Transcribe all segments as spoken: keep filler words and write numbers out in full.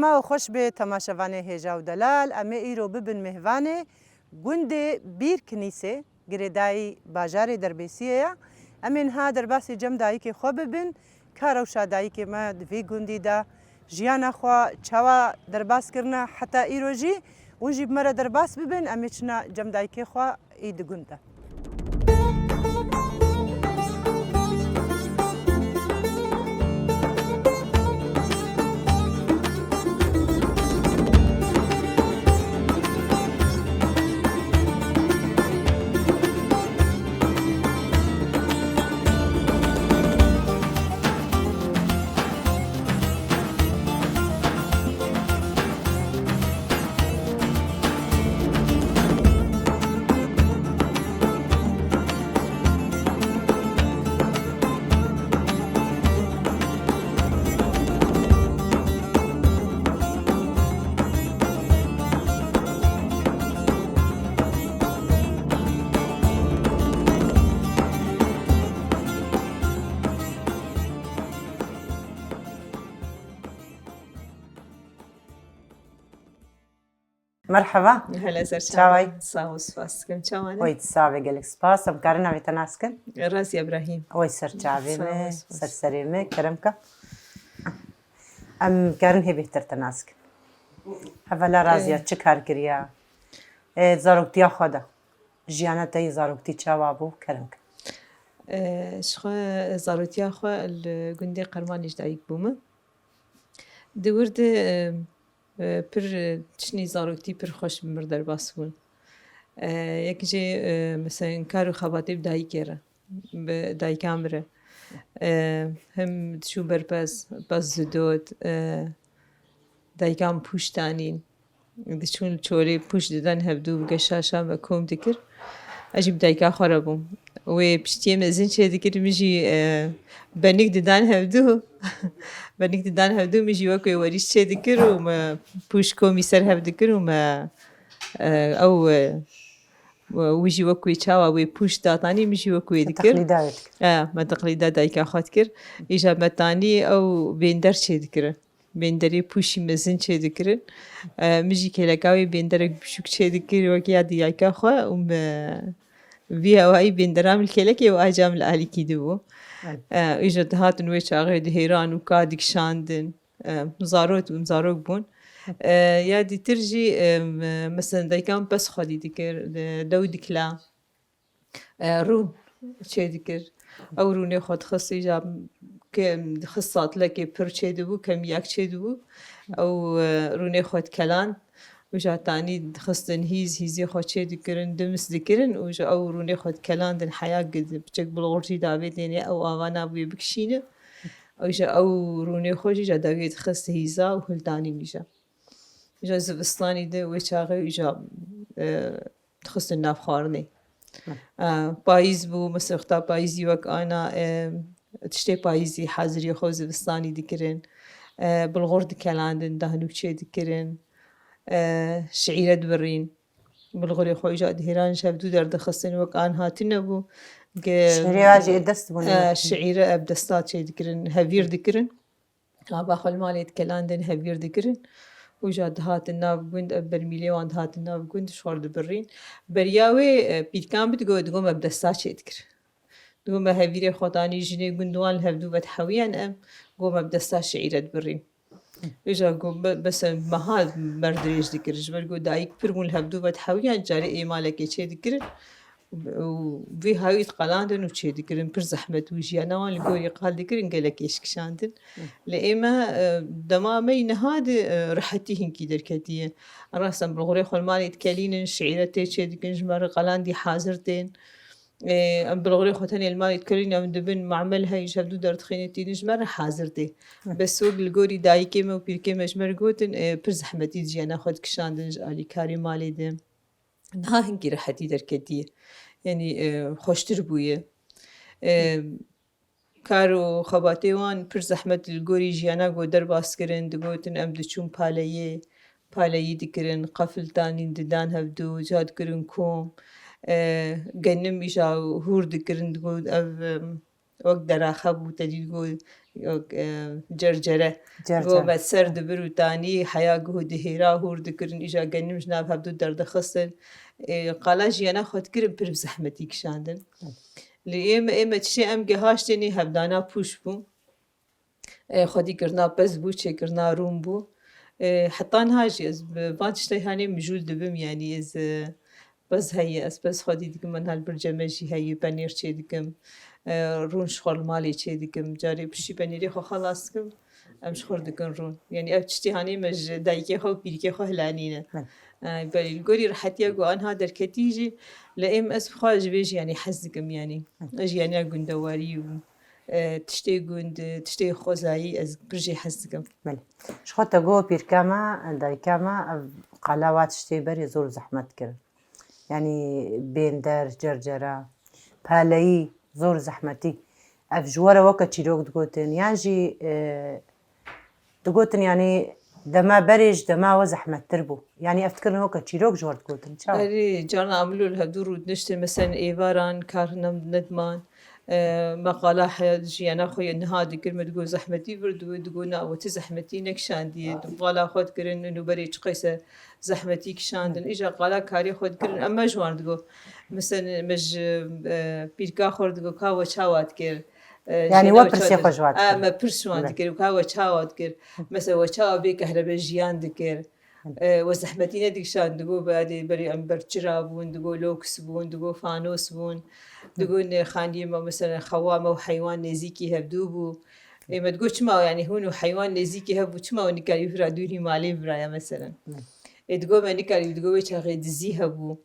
Ma û xweş bê temaşevanê hêja û delal, em ê îro bibin mêvanê gundê Bîr Kinîsê, girêdayî bajarê Derbêsiyê ye. Em ê niha derbasî cem dayikê xwe bibin, ka rewşa dayikê me di vî gundî de jiyana xwe çawa derbas kirine heta îro jî, hûn jî bi me re derbas bibin, em ê çina cem dayikê xwe î di gund de. Merhaba. Hele ser çawa? Çawa yî? Sağ ol, spas dikim. Çawa ne? Oy, sabe, gelek spas. Em karin navê te nas kin? Raziya Ibrahîm. Oy, ser çavê me, ser serê me, kerem ke. Em karin hê bêhtir te nas kin. Hevela Raziya, çi kar kiriya? E, zaroktiya xwe de. Jiyana te yê zaroktî çawa bû? Kerem ke. E, ji xwe, zaroktiya xwe li gundê Qermanî ji dayik bûme. Di wir de, e, e, pir, e, tiştî zaroktî pir xweş bi mir derbas bûn. E, yek jê, e, mesela kar û xebatê bi dayikê re, bi dayika min re. E, hem diçû ber pez, pez didot, e, dayika min pûş danîn. Diçûn li çolê pûş didan hevdû, bi geşa şa me kom dikir. Ez jî bi dayika xwe re bûm. Wê piştiyê mezin çêdikir, min jî, e, benik didan hevdû. Benik didan hevdû, min jî wek wê werîş çêdikir û me pûş komî ser hev dikir û me, e, ew, e, wî jî wek wê çawa wê pûş datanî, min jî wek wê dikir. Teqlîda wê dikir. E, me teqlîda dayika xwe dikir. Îja me tanî ew bênder çêdikirin. Bênderê pûşî mezin çêdikirin. E, min jî kêleka wê bênderek biçûk çêdikir, wek ya diyayka xwe û me vî hewayî bêndera min li kêlekê û aca min li alîkî dibû. Evet. E, îja dihatin wê çaxê dihêran û ka dikişandin. E, zarok bûn, zarok bûn. E, ya dîtir jî, e, me-, mesela dayika min pez xwedî dikir, de-, dew dikila. E, rûn çêdikir. Ew rûnê xwe dixist, îja ke-, dixist satilekê pir çêdibû, kemiyak çêdibû. Ew, e, rûnê xwe dikeland. Û ja tanî dixistin hîz, hîzê xwe çêdikirin, dimis dikirin û ji ew rûnê xwe dikelandin heya gid, piçek bulgur jî davêtênê, ew ava nabûyê bikişîne. Ew ji ew rûnê xwe jî ja dawiyê dixist hîza û hildanîn îja. Îja zivistanî de wê çaxê îja, e, dixistin nav xwarinê. Hı. E, payîz bû, mesela wexta payîzî wek ana, e, tiştê payîzî hazirî xwe zivistanî dikirin. E, bilxor dikelandin, dahnûk çê dikirin. E, şiîre dibirîn. Bilxorê xwe îja dihêran ji hevdû derdixistin, wek an hatine bû. Ge-, Şiîrê wa jî ê dest bûne. E, şiîre ev desta çê dikirin, hevîr dikirin. Ava xwe li malê dikelandin, hevîr dikirin û ja dihatin nav gund, ev bermîlê wan dihatin nav gund, ji xwe re dibirîn. Beriya wê, e, pîrkan bi digo, digo me bi desta çê dikir. Digo me hevîrê xwe danî jinê gund wan li hevdû vedihewiyan em, go me bi desta şiîre dibirîn. Îja go be-, bes meha me re dirêj dikir. Ji ber go dayik pir bûn li hevdû vedihewiyan, carê ê malekê çê dikirin. Û vî hawî diqelandin û çêdikirin, pir zehmet bû, jiyana wan li gorî qal dikirin, gelek êş kişandin. Hı. Lê ê me, e, dema me yî niha de, e, rehetî hinkî derketiye. Rast em bilxorê xwe li malê dikelînin, şiîre tê çêdikin, ji me re qelandî hazir tên. E, em bilxorê xwe tenê li malê dikelînin, em dibin mamel hey ji hevdû derdixînin tînin ji me re hazir tê. Hı. Bes wek li gorî dayikê me û pîrkê me ji me re gotin, e, pir zehmetî jiyana xwe dikişandin ji alîkarê malê de. Niha hinkî rehetî derketiye. Yanî, e, xweştir bûye. E, kar û xebatê wan pir zehmet li gorî jiyana got derbas kirin, digotin em diçûn paleyê, paleyî dikirin, qefil tanîn didan hevdû, ca dikirin kom. E, genim îja hûr dikirin, digot ev, em, wek deraxe bû, te dî digot Yok, e, cercere. Cercere. Go me ser dibir û tanî heya guh dihêra hûr dikirin, îja genim ji nav hevdû derdixistin. E, qala jiyana xwe dikirin pir bi zehmetî kişandin. Li ê me, ê me tiştê em gihaştê nê hevdana pûş bû. E, xwedî kirina pez bû, çêkirina rûn bû. E, heta niha jî ez bi van tiştê hanê mijûl dibim, yanî ez, e, pez heye, ez pez xwedî dikim, min hal birce me jî heye, penêr çê dikim. E, rûn ji xwe li malê çê dikim. Carê piştî penêrê xwe xelas dikim, em ji xwe dikin rûn. Yanî ev tiştê hanê me ji dayikê xwe û pîrikê xwe hilanîne. Hı. E, belê li gorî rehetiya ku anha derketî jî, li êm ez bi xwe ji vê jiyanê hez dikim yanî. Hı. Jiyaniya gundewarî û e, tiştê gund, tiştê xwezayî ez pir jê hez dikim. Belê. Ji xwe te got pîrka me, dayika me, ev qala wa tiştê berê zor zehmet kirin. Yanî bênder, cercera, paleyî, zor zehmetî. Ev ji we re weke çîrok digotin, yan jî, e, digotin, yanî dema berê ji dema we zehmettir bû. Yanî ev dikirin weke çîrok ji we re digotin. Çawa? Erê, carna em li hevdû rûdiniştin, meselen êvaran, kar ne, nediman. E, me qala heya jiyana xwe yê niha dikir, me digot zehmetî vir, digot, digot na, we ti zehmetî nekişandiye. Qala xwe dikirin, û berê çi qeyse zehmetî kişandin. Îja qala karê xwe dikirin, em me ji wan digot. Meselen, me ji, e, pîrka xwe re digot, ka we çawa dikir? E, Yanî jiyana we we çawa pirsê dikir? Xwe ji wan A, dikirin. Me pirs ji wan Evet. Dikir, ka we çawa dikir? Mesela we çawa bê kehrebe jiyan dikir? E, we zehmetî nedikişand, digot, berê, berê em berçira bûn, digot loks bûn, digot fanos bûn. Digot ne xaniyê me, mesela xewa me û heywan nêzîkî hevdû bû. Ê me digot çima, yanî hûn û heywan nêzîkî hev bû, çima we nikarî vira dûrî malê viraya, meselen? Hı. Ê digot me nikarî, digot wê çaxê dizî hebû.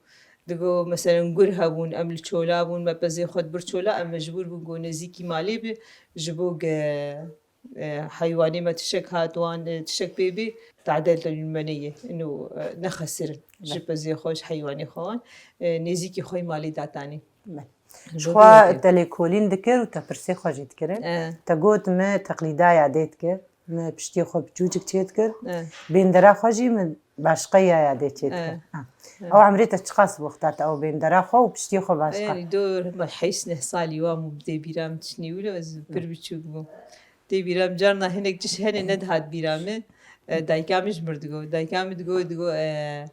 Digot, meselen, gur hebûn, em li çola bûn, me pezê xwe dibir çola, em mecbûr bûn ku nêzîkî malê bi, ji bo ge, e, heywanê me tişek hat wan, e, tişek pê bê, tade li me neyê. Ino, e, nexesirin. Ji pezê xwe, ji heywanê xwe wan, e, nêzîkî xwe yê malê datanî. Ji xwe te lêkolîn dikir û te pirsê xwe jî dikirin. E. Te got, me teqlîda yadê dikir, me piştiyê xwe bi çûçik çê dikir. E. Bêndera xwe jî min başqe ya yadê çê dikir. E. Ha. E. Ew emrê te çiqas bû wexta te ew bêndera xwe û piştiyê xwe başqe? Yanî dor, me heyş neh salî wan bû, bi tê bîra min tiştî wilo, ez pir biçûk bûm. Tê bîra min carna hinek tişt hene nedihat bîra min. E, dayika min ji mir digot. Dayika min digot, digot, e,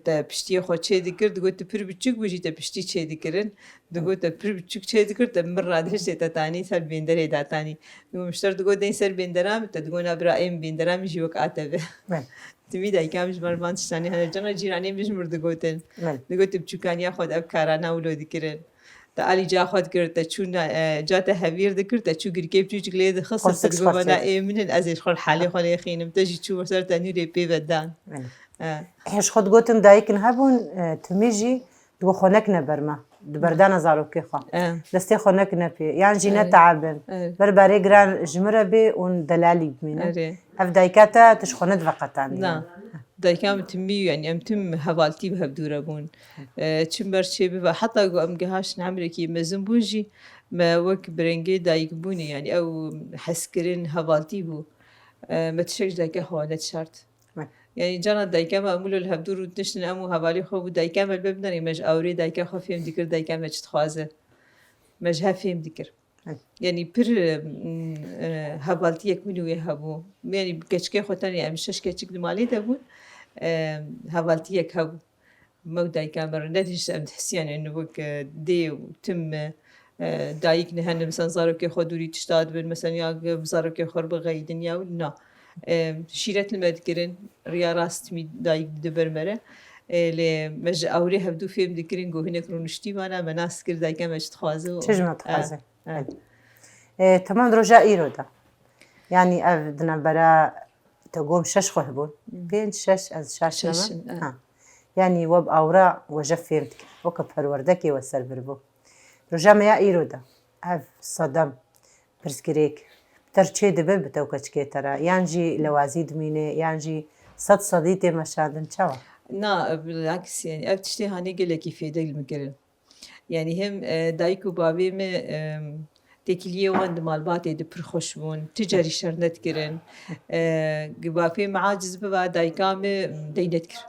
te piştiyê xwe çê dikir, digot tu pir biçûk bû jî te piştî çê dikirin. Digot te pir biçûk çê dikir, te min radihiştê te tanî ser bênderê datanî. Digot min ji te re digot deyn ser bêndera min, te digot na bira ê min bêndera min jî wek a te be. Evet. Timî dayika min ji ber van tiştanê hene cana cîranê min ji mir digotin. Evet. Digot tu biçûkaniya xwe de ev karana wilo dikirin. Te alî ca xwe dikir, te çû na-, e, ca te hevîr dikir, te çû girkê biçûçik lê dixist, te digot bana ê min in, ez ê ji xwe li halê xwe lê xînim, te jî çû ser tenûrê pê ve dan. Evet. E. Ji xwe digotin dayikin hebûn, e, timî jî digot xwe nekine ber me. Di berdana zarokê xwe. E. Destê xwe nekine pê. Yan jî ne teabin. E. Ber barê giran ji min re bê û delalî bimîne. Erê. Ev dayika te, tu ji xwe nediveqetandî. Na. Dayika min timî, yanî em tim hevaltî bi hevdû re bûn. E, çim ber çê bibe. Heta ku em gihaştin emrekî mezin bûn jî, me wek bi rengê dayikbûnê, yanî ew hezkirin, hevaltî bû. E, me tiştek ji dayika xwe nedişart. Yanî cana dayika me, em wilo li hevdû rûdiniştin, em û hevalê xwe bû, dayika me li ber bidanê, me ji awirê dayika xwe fêm dikir, dayika me çi dixwaze. Me ji hev fêm dikir. Yanî pir, e, hevaltiyek min û wê hebû. Yanî bi keçikê xwe tenê em şeş keçik di malê de bûn. E, hevaltiyek hebû. Me û dayika me re nedihişt, em dihisiyan, yani wek, e, dê û tim, e, dayik ne hene, mesela zarokê xwe dûrî tişta dibin, mesela ya bi zarokê xwe re bixeyidin ya na. E, şîret li me dikirin, riya rast mî dayik dide ber me re. E, lê me ji awirê hevdû fêm dikirin ku hinek rûniştî mane, me nas kir dayika me çi dixwaze û Çi ji me dixwaze? E, e. E, temam di roja îro de. Yanî ev di navbera te gom şeş xwe hebûn. Hmm. Pênc, şeş, ez şaş Şeş, neme. E. Ha. Yanî we bi awra we je fêm dikir. Weke perwerdekê we ser bir bû. Roja me ya îro de ev sedem pirsgirêk bi te re çê dibe bi te û keçikê te re? Yan jî lewazî dimîne, yan jî sed sedî tê meşandin. Çawa? Na, bilaks, yani ev tiştê hanê gelekî fêde li min kirin. Yani hem, e, dayik û bavê me, e, têkiliyê wan di malbatê de pir xweş bûn. Ti carî şer nedikirin. E, bavê me aciz biba, dayika me dey nedikir.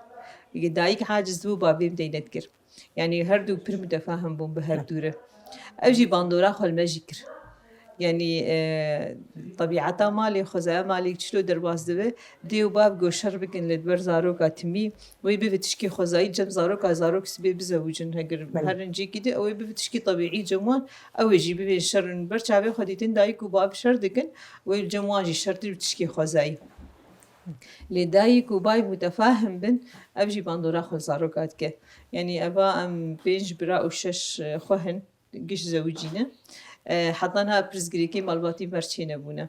Dayik aciz bû, bavê me dey nedikir. Yani her du pir mutefahim bûn bi her du re. Ev jî bandora xwe li me jî kir. Yanî, e, tebîeta malê, xwezaya malê çilo derbas dibe, dê û bav go şer bikin li ber zaroka timî, wê bibe tişkî xwezayî cem zaroka, zarok sibê bizewicin, heger Belê. herin cîkî de, ew ê bibe tişkî tebîî cem wan, ew ê jî bibên şer in. Ber çavê xwe dîtin dayik û bav şer dikin, wê cem wan jî şertir bi tişkî xwezayî. Lê dayik û bayv mutefahim bin, ev jî bandora xwe zaroka dike. Yanî eva em pênc bira û şeş, e, xwe hin, giş zewicî ne. E, heta niha pirsgirêkê malbatî ber çênebûne.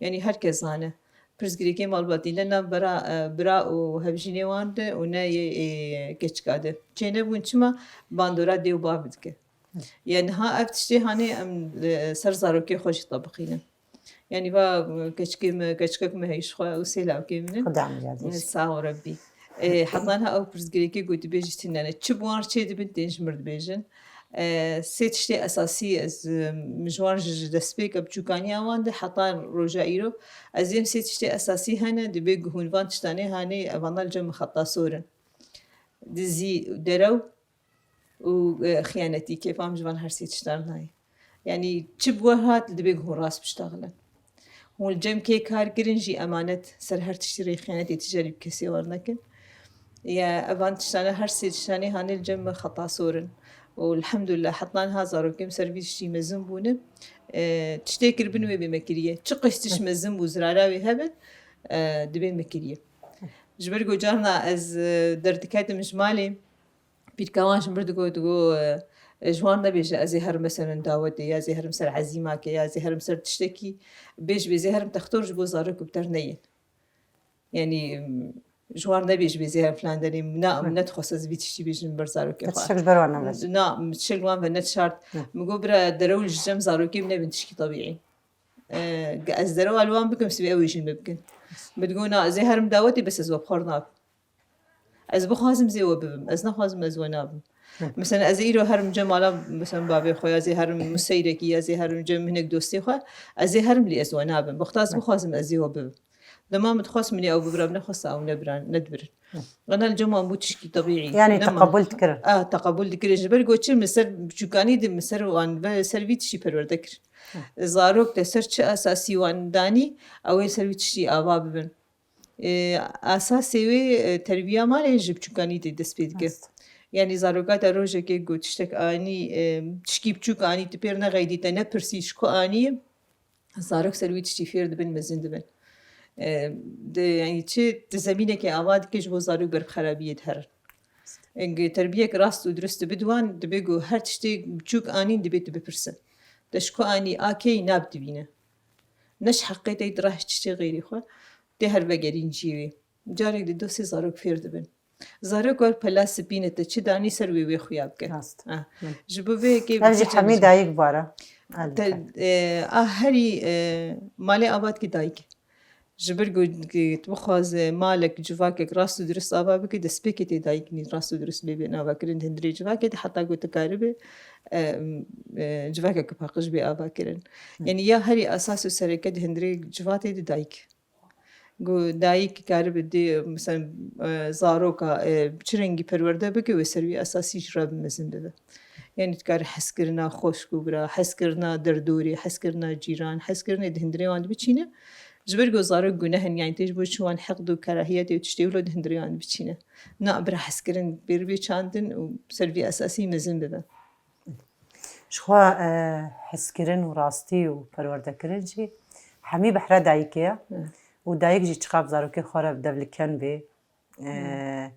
Yanî her kes zane. Pirsgirêkê malbatî ne nav bera, e, bira û hevjînê wan de û ne yê, ê, keçika de. Çênebûn çima bandora dê û bav dike. Yanî niha ev tiştê hanê em li ser zarokê xwe jî tebiqînin. Yanî va, keçikê me, keçikek me heye ji xwe û sê lawkê min in. Xwedê emrî yadî. Sağ ol Rebbî. E, heta niha ew pirsgirêkê ku dibêjî tune ne. Çi bi wan re çê dibin, tên ji mir dibêjin. E, sê tiştê esasî ez, e, min ji wan ji, ji destpêka biçûkaniya wan de heta roja îro, ez êm sê tiştê esasî hene, dibê ku hûn van tiştanê hanê, evandan li cem min xeta sor in. Dizî, derew, û, e, xiyanetî, kêfa min ji van her sê tiştan nayê. Yanî çi bi we hat, li dibê ku hûn rast biştaxilin. Hûn li cem kê kar kirin jî emanet, ser her tiştî rê xiyanetê tijarî bi kesê wernekin. Ya, evan tiştane, her sê tiştanê hanê li cem min xeta sor in. Û elhamdulillah, heta niha zarokên ser vî tiştî mezin bûne. E, tiştê kiribin wê bê me kiriye. Çi qeş tişt mezin bû, zirara wê hebin, e, dibê me kiriye. Ji ber ku carna ez, e, derdiketim ji malê, Pîrka wan ji mir digot, digot, e, ji wan nebêje, ez ê herim meselen dawetê, ya ez ê herim ser ezîmakê, ya ez ê herim ser tiştekî, bêj bê, ez ê herim textor ji bo zarok bi ter neyên. Yanî, em, ji wan nebêj bê, ez ê herim filan derê, na, Hı. min nedixwest ez vî tiştî bêjim ber zarokê Te xwe. tiştek ji ber wan nebêje. Na, min tiştek li wan ve nedişart. Hı. Min got, bira, derew li ji cem zarokê min nebin tişkî tebîî. E, ez derewa li wan bikim, sibê ew ê jî min bikin. Min digot, na, ez ê herim dawetê, bes ez we bi xwe re nabim. Ez bixwazim zê we bibim, ez naxwazim ez we nabim. Hı. Mesela ez ê îro herim cem mala, mesela bavê xwe, ya zê herim seyrekî, ya zê herim cem hinek dostê xwe, ez ê herim lê ez we nabim. Wexta ez Hı. bixwazim ez zê we bibim. Dema min dixwast min ê ew bibira, min nexwesta ew nebiran, nedibirin. Hı. Ana li cem wan bû tişkî tebîî. Yani Nema. teqebul dikirin. Ah, teqebul dikirin. Ji ber ku çi min ser biçûkanî de min ser wan ve ser vî tiştî perwerde kir. Hı. Zarok te ser çi esasî wan danî, ew ê ser vî tiştî ava bibin. E, esasê wê, e, terbiya malê ji biçûkanî tê dest pê dike. Rast. Yanî zaroka te rojekê ku tiştek anî, e, tişkî biçûk anî, tu pêr nexeydî, te nepirsî ji ku anî, zarok ser wî tiştî fêr dibin, mezin dibin. E, de, yanî çi, tu zemînekê ava dike ji bo zarok ber bi xerabiyê diherin. Enge terbiyek rast û dirust bidwan, dibe ku her tiştê biçûk anîn, dibe tu bipirsin. Te ji ku anî, a key nab dibîne. Ne ji heqê te, tu reh tiştê xeyrî xwe. Tê her vegerîn cî wê. Carek di dostê zarok fêr dibin. Zarok wer pela spî ne, te çi danî ser wê, wê xuya bike. Rast. Ah. Hı. Ji bo vê yekê Ev jî biçe hemî cem- dayik bara. Te, Elbette. e, a herî, e, malê ava dikî dayik. Ji ber ku tu bixwaze malek, civakek rast û dirust ava bike, destpêkê tê dayik nî rast û dirust bê, bê avakirin di hundirê civakê de, heta ku tu karibe, e, e, civakek paqij bê avakirin. Hı. Yanî ya herî esas û sereke di hundirê civatê de dayik. Ku dayik karibe dê, mesela, e, zaroka, e, çi rengî perwerde bike, wê ser wî esasî ji re bi mezin bibe. Yanî dikare hezkirina xweşk û bira, hezkirina derdorê, hezkirina cîran, hezkirinê di hundirê wan de biçîne. Ji ber ku zarok guneh in, yanî tê ji bo çi wan heqd û kerahiyetê û tiştê wilo di hundirê wan de biçîne. Na bira hezkirin bêribê çandin û ser vî esasî mezin bibe. Ji xwe, e, hezkirin û rastî û perwerdekirin jî hemî behra dayikê ye. Hı. Û dayik jî çiqas zarokê xwe re devliken bê, e, Hı.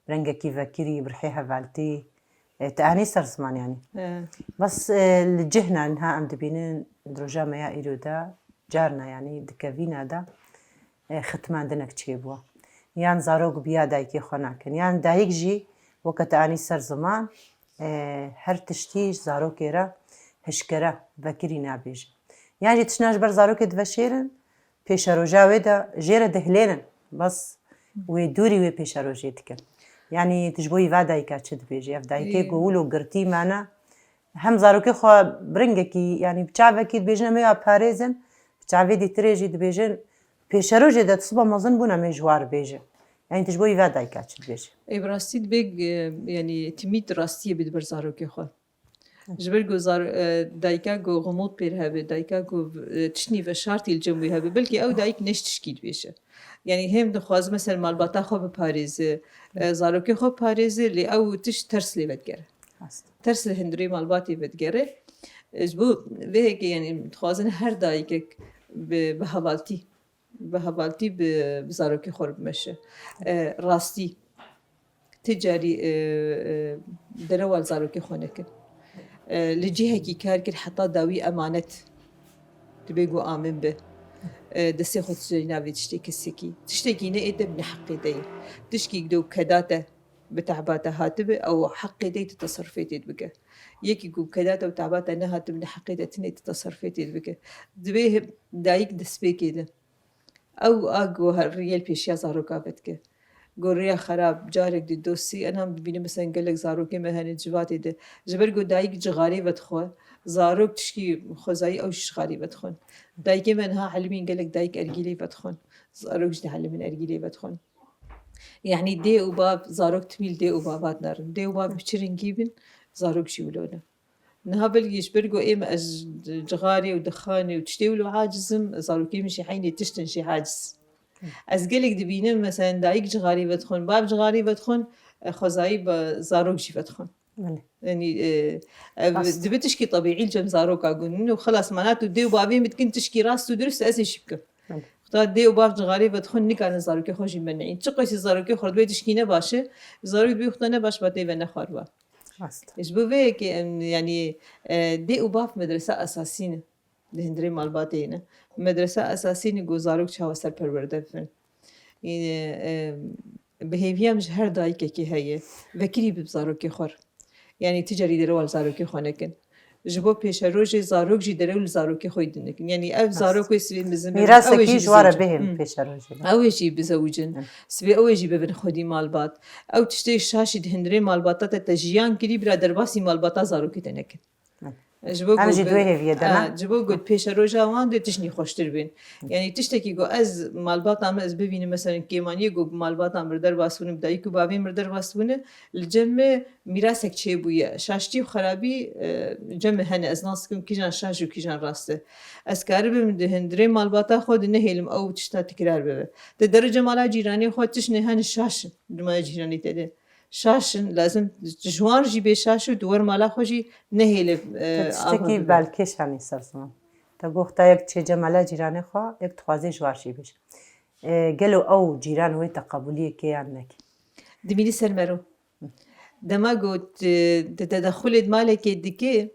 rengekî vekirî, bi rihê hevaltî, e, te anî ser ziman yanî. Hı. Bes, e, li cihna niha em dibînin, di roja me ya îro de, carna yanî dikevîna de, e, xitmandinek çêbû. Yan zarok bi ya dayikê xwe nakin. Yan dayik jî weke te anî ser ziman, e, her tiştî ji zarokê re hişkere, vekirî nabêje. Yan jî tiştna ji ber zarokê diveşêrin, pêşeroja wê de jê re dihilênin. Bes wê dûrî wê pêşerojê dikin. Yanî tu ji bo yî va dayika çi dibêjî? Ev dayikê Ê. ku wilo girtî mane, hem zarokê xwe bi rengekî, yanî bi çavekî dibêjin em ê ya parêzin, bi çavê dîtirê jî dibêjin, pêşerojê de tu siba mezin bûn em ê ji war bêjin. Yanî tu ji bo yî va dayika çi dibêjî? Ê, bi rastî dibê, e, yanî timî tu rastiyê bide ber zarokê xwe. Ji ber ku zar-, e, dayika ku xumût pêr hebe, dayika ku, e, tiştî veşartî li cem wî hebe, belkî ew dayik neş tişkî dibêje. Yanî hêm dixwaze mesela malbata xwe biparêze, e, zarokê xwe biparêze, lê ew tişt ters lê vedigere. Rast. Ters li hundirê malbatê vedigere. E, ji bo vê yekê, yanî dixwazin her dayikek bi, bi hevaltî, bi hevaltî bi, bi zarokê xwe re bimeşe. E, rastî. Ti carî, e, e, derewa li zarokê xwe nekin. E, li cihekî kar kir heta dawî emanet dibe ku amin be. E, destê xwe ti carî navê tiştê kesekî. Tiştekî ne ê te bi neheqê te ye. Tişkî ku keda te bi tehba te hatibe, ew heqê te yê tu teserufê tê dibike. Yekî ku keda te bi tehba te nehatibe, neheqê te tinê tu teserufê tê dibike. Divê dayik destpêkê de. Ew a ku her riyê li pêşiya zaroka vedike. Ku riya xerab, carek di dosî, ena bibîne mesela gelek zarokê me hene civatê de. Ji ber ku dayik cixarê vedixwe, zarok tişkî xwezayî ew jî cixarê vedixwin. Dayikê me niha helimîn gelek dayik ergîlê vedixwin. Zarok jî dihelimin ergîlê vedixwin. Yanî dê û bav, zarok timî li dê û bava dinerin. Dê û bav bi çi rengî bin, zarok jî wilo ne. Niha belkî ji ber ku êm ez cixarê û dixanê û tiştê wilo aciz im, zarokê min jî heynê tişt in jî aciz. Ez gelek dibînim, mesela dayik cixarê vedixwin, bav cixarê vedixwin, e, xwezayî bi zarok jî vedixwin. Belê. Yanî, e, ev Rast. dibe tişkî tebîî li cem zaroka gunin û xilas mana tu dê û bavê min dikin tişkî rast û dirust ez ê jî bikim. Belê. Xweda dê û bav cixarê vedixwin nikarin zarokê xwe jî menîn. Çiqasî zarokê xwe dibê tişkî ne baş e, zarok dibê xweda ne baş ba tê ve nexwarba. Rast. Ji bo vê yekê em, yanî, e, dê û bav medresa esasî ne. Di hundirê malbatê ne. Medresa esasî ne ku zarok çawa ser perwerde bibin. Yine, e, bi hêviya min ji her dayikekê heye. Vekirî bi zarokê xwe re. Yanî ti carî derewa li zarokê xwe nekin. Ji bo pêşerojê zarok jî derew li zarokê xwe yî dinekin. Yanî ev Rast. zarok wê sibê mizin bibin, ew ê Mîrasekî jî ji ware bizewicin. bihên Hmm. pêşerojê de. Ew ê jî bizewicin. Hmm. Sibê ew ê jî bibin xwedî malbat. Ew tiştê şaş jî di hundirê malbata te, te jiyan kirî, bira derbasî malbata zarokê te nekin. Hı. Ji bo Em ku jî bi-, duê hêviyê de ne? a, ji bo ku pêşeroja wan dê tiştî xweştir bên. Hı. Yanî tiştekî ku ez malbata me ez bibînim, mesela kêmaniyê ku malbata min derbas bûne, bi dayik û bavê min derbas bûne, li cem me mîrasek çêbûye. Şaştî û xerabî, e, cem me hene. Ez nas dikim kîjan şaş û kîjan rast e. Ez karibim di hundirê malbata xwe de nehêlim ew tişta tikrar bibe. Te derê cemala cîranê xwe tişt ne hene şaş in. Di mala cîranê te de. Şaş in, lazim ji wan jî bê şaş û di wer mala xwe jî nehêle, e, Te tiştekî aha bibe. belkêş henî ser ziman. Te got te yek çê cemala cîranê xwe, yek dixwazê ji wan jî bêje. E, gelo ew cîran wê te qebûliyê kê yan nekê? Dimînî ser mero. Dema got, e, di tedexulê di malekê dike,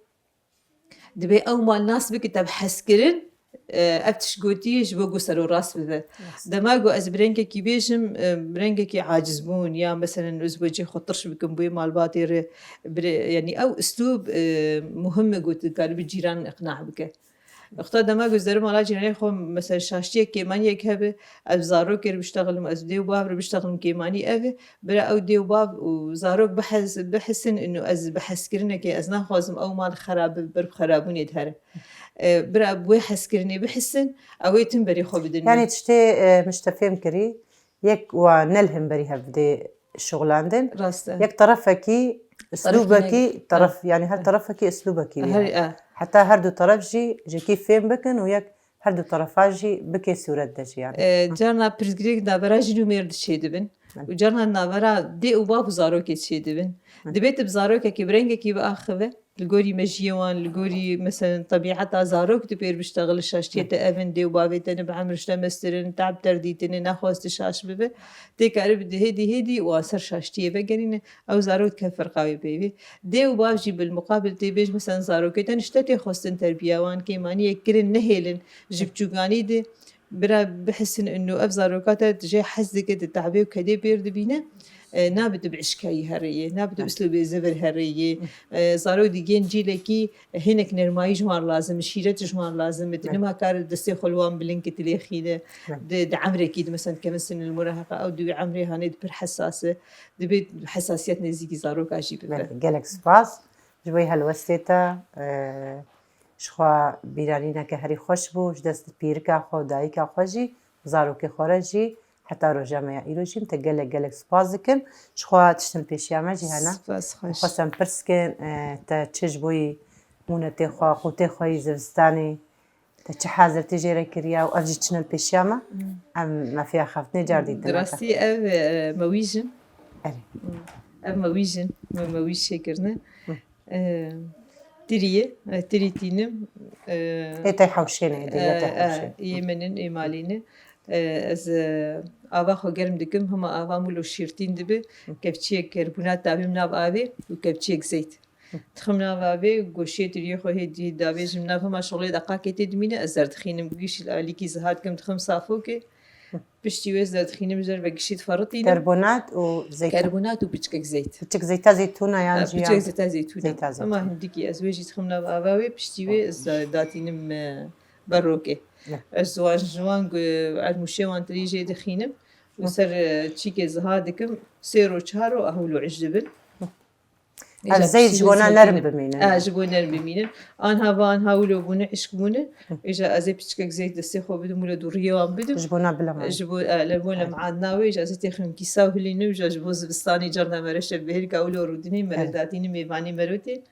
Dibê ew mal nas bike te bi hezkirin, e, ev tişt gotiyê ji bo ku serorast bibe. Rast. Dema ku ez bi rengekî bêjim, e, bi rengekî acizbûn ya meselen ez wecihê xwe tirş bikim bo yê malbatê re, bi rê-, yanî ew uslûb, e, muhim e ku tu dikarî bi cîran iqna bike. Xta dema ku ez derim mala cîranê xwe, mesela şaştiyek kêmaniyek hebe, ez zarokê re biştexilim, ez dê û bav re biştexilim kêmanî ev e, Bira ew dê û bav û zarok bihes-, bihisin û ez bi hezkirinekê ez naxwazim ew mal xerab bi, ber bi xerabûnê dihere. E, bira bi wê hezkirinê bihisin, ew ê tim berê xwe bidin min. Yanî tiştê, e, min ji te fêm kirî, yek wa ne li hemberî hevdê şixulandin. Rast e. Yek terefekî, Terefekî uslûbekî, ne-, teref, e, yanî her e. terefekî uslûbekî wî Her, heye. e. Heta her du teref jî ji kî fêm bikin û yek her du terefa jî bikê sûret de jî yanî. E, carna pirsgirêk navbera jin û mêr de çêdibin. Hı. Û carna navbera dê û bav û zarokê çêdibin. Hı. Dibê tu bi zarokekî bi rengekî biaxive, li gorî mejiyê wan, li gorî, meselen, tebîeta zarok tu pêr biştexil, şaştiyê te ev in, dê û bavê te ne bi emir ji te meztir in, te bi ter dîtine, naxwaz tu şaş bibe. Tê karibe di hêdî hêdî û a ser şaştiyê vegerîne, ew zarok dike ferqa wê peyvê. Dê û bav jî bil muqabil tê bêj, meselen, zarokê te nişte tê xwestin terbiya wan, kêmaniyek kirin, nehêlin, ji biçûkanî de bira bihisin inu ev zaroka te jê hez dike, di tehbê û kedê pêr dibîne, e, nabe tu bi işkayî herêyê, nabe tu Hı. uslûbê zivir herêyê. Hı. E, zarok digên cîlekî hinek nermayî ji wan lazim, şîret ji wan lazim e. Tu Hı. nima kar destê xwe li wan bilind ke tu lê xîne. Hı. Di, di emrekî de, meselen, dikevin sinil muraheqa, ew di wî emrê hanê di pir hesas e. Dibê hesasiyet nêzîkî zaroka jî bibe. Belê, gelek spas. Ji bo helwestê te, e, jixwe bîranîneke herî xweş bû, ji dest pîrika xwe û dayika xwe jî, zarokê xwe re jî, heta roja me ya îro jî, te gelek, gelek spas dikim. Jixwe tiştin pêşiya me jî hene. Spas xweş. Xwestem pirs kin, e, te çi ji bo yî mûnetê xwe, qûtê xwe yî zivistanê, te çi hazirtî jê re kiriya û ev jî çine li pêşiya me. Em mefiya xeftinê car dîtin nake. Rastî ev, e, mewîj in. Erê. Ev mewîj in. Me mewîj çêkirine. E, tirî ye. E, tirî tînim. E, Ê tey hewşêne, ê dêle tey e, e, hewşê. Yê min in, ê malê ne. E, ez, e, ava xwe germ dikim, hema ava mûlo şîrtîn dibe. Kevçiyek kerbûnat davêm nav avê û kevçiyek zeyt. Dixim nav avê, goşiyê tiriyê xwe hê dî davêjim nav, hema şolê deqakê tê dimîne, ez zerdixînim, gişî alîkî ziha dikim, dixim safokê. Piştî wê zerdixînim, ji derve gişî diferitînim. Kerbonat û zeytun. Kerbonat û piçkek zeyt. Piçek zeyta zeytûna yan Ha, jî piçek yan? Zeyta zeytûna. Zeyta zeytûn. Ama hindikî ez wê jî dixim nav ava wê, piştî wê ez datînim, e, ber rokê. Ne. Ez ji wan, ji wan, e, ermûşê wan tirî jê dixînim û ser, e, çîkê ziha dikim, sê ro, çar ro ew lo iş dibin. Ev zeyt ji bona nerm bimînin. E, ji bo nerm bimînin. Anha va, anha wilo bûne, hişk bûne. Îja ez ê piçkek zeyt destê xwe bidim, wilo dûriyê wan bidim. Ji bona bileman. Ji bo, e, li bo lem'an navê, îja ez ê têxim kîsa û hilînim, îja ji bo zivistanê carna mere şevbihêrka wilo rûdinê, mere datînim mêvanê merotê.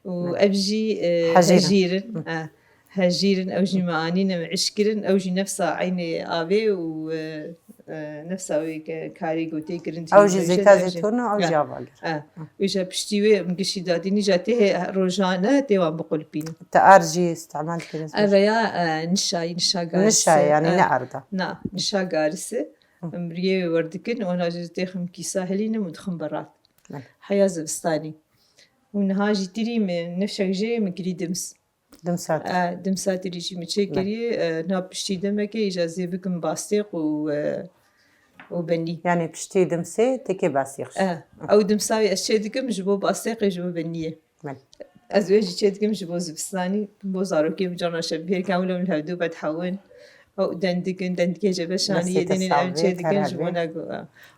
Û ev jî, e, hejîr in. Hejîr in. E. Hejîr in, ew jî me anîne, me iş kirin, ew jî nefsa eynê avê û, e, e, nefsa wê ke-, karê gotê kirin jî Ew jî zeyta zeytûn e, ew jî ava gir. E, wê jî piştî wê em gişî dadînî jî tê rojane tê wan biqulpînin. Te ar jî îstemal kirin? Eve ya, e, nişayî, nişa garis e. Nişayî, yanî ne arda. Na, nişa garis e. Em riyê wê werdikin, wana jî têxim kîsa hilînim û dixim berat. Heya zivistanî. Û niha jî tirî min, nifşek jê min kirî dims. Dimsat. E, dimsatî jî min çêkirî, e, niha piştî demekê îja zê bikim bastêq û, e, û benî. Yanî piştî dimsê têkê bastêq jî. E, ew dimsayê ez çê dikim ji bo bastêqê, ji bo beniyê. Belê. Ez wê jî çê dikim ji bo zivistanî, bo zarokê min carna şevbihêrkan wilo min hevdu vedhewin. Ew dendikin, dendikê cebeşanî yê dinên ew çê dikin ji bo ne ku,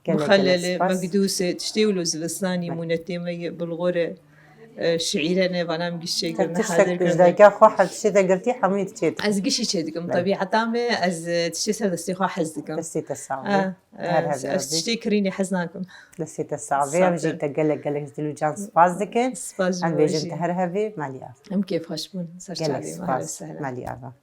e, muxellele, mekdûse, tiştê wilo zivistanî mûnetê me ye, bulxore, e, şiîre ne, vana min gişt çêkir, me hazir kir. Tiştek ji dayika xwe hez çê de girtî hemû yê çê dikin. Ez gişî çê dikim. Belê. Tebîeta me, ez, e, tiştê ser destê xwe hez dikim. Destê te sax be. Her hevî ez tiştê kirînê hez nakim. Destê te sax be. Em jî te gelek gelek ji dil û can spas dikin. Spas ji bo we jî. Em bêjin te her hevî malî ava. Em kêfxweş bûn. Ser çavê me. Gelek spas malî ava.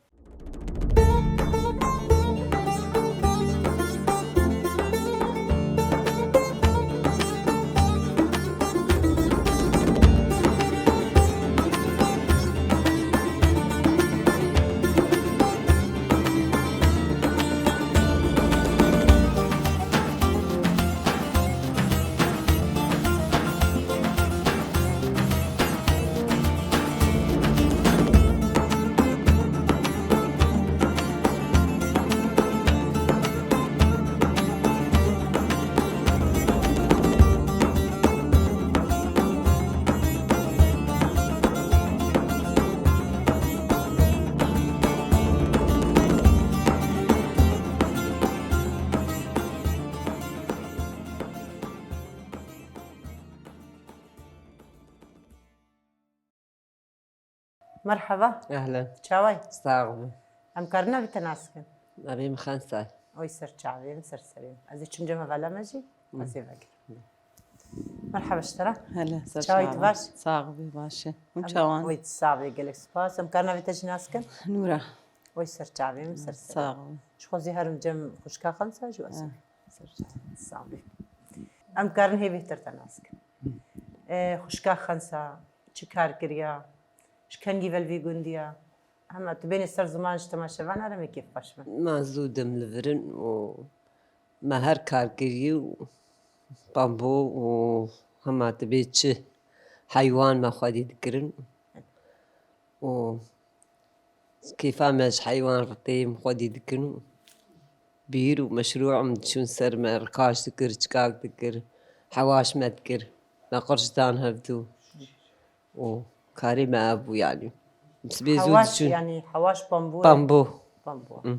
Merheba. Ehlen. Çaway? Sax bî. Em karin navê te nas bikin? Navê min Xensay. Oy ser çavê min, ser serê min. Ez ê çim cem hevala me jî, ez ê vegirim. Merheba ji te re. Hele, ser çavê min. Çaway tu baş? Sax bî, baş e. Hûn çawan? Oy tu sax bî, gelek spas. Em karin navê te jî nas bikin? Nûra. Oy ser çavê min, ser serê min. Sax bî. Ji xwe zî herim cem xwişka Xensa jî ez. Ser çavê. Sax bî. Em karin hê bêhtir te nas bikin. E, xwişka Xensa çi kar kiriya? Ji kengî ve li vî gundî ya? Hema tu bênî ser ziman ji temaşevana re me kêfxweş be. Ma zû dim li vir in û me her kar kirî û bambo û hema tu bê çi heywan me xwedî dikirin û kêfa me ji heywan re tê em xwedî dikin û bîr û meşrû em diçûn ser me rikaş dikir, çikak dikir, hewaş me dikir. Me qirç dan hevdû. û karê me ev bû, yanî. Sibê zû Hewaş, diçûn. Yanî hewaş pambû. Pambû. Pambû. Hı.